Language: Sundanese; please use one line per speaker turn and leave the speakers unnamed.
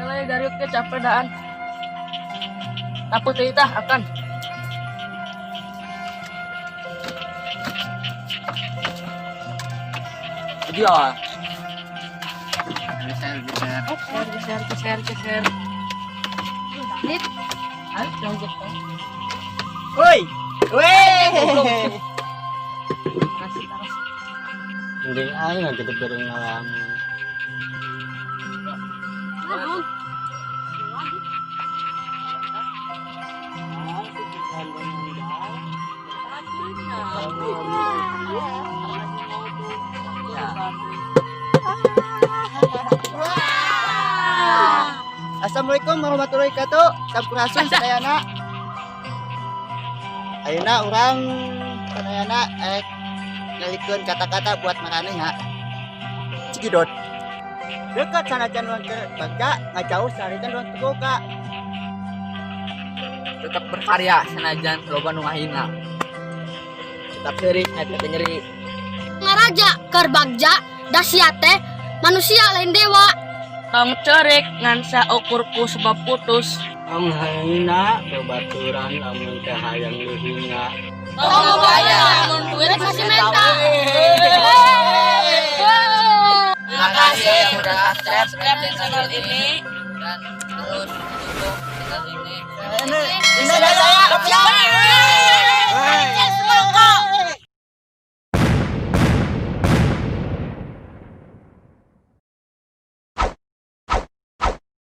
Nilai dari ke capek daan. Takut teh tah akan.
Jadi ah. Geser, geser.
Geser, geser, geser, geser. Dit. Ayo, jangan gitu.
Woi. Woi.
Kasih taruh.
Mending aing gitu bareng ngalamun.
Naon?
Assalamualaikum warahmatullahi wabarakatuh. Sampurasun sadayana. Ayeuna urang sadayana ngalikeun kata-kata buat maraneh ha. Cigidot. Dekat sanajan urang keur bagja, ngajauh sanajan urang teu boga.
Tetap berkarya senajan loba nu ngahina.
Tetap seurik ngajakeun nyeri.
Ngaraja keur bagja da sia teh manusia lain dewa.
Tong cerik ngan saukur ku sebab putus.
Tong hina babaturan lamun teh hayang dihina.
Tong bayar mun duit masih menta.
Terima kasih yang udah subscribe channel ini dan terus dukung channel ini.
Ini saya.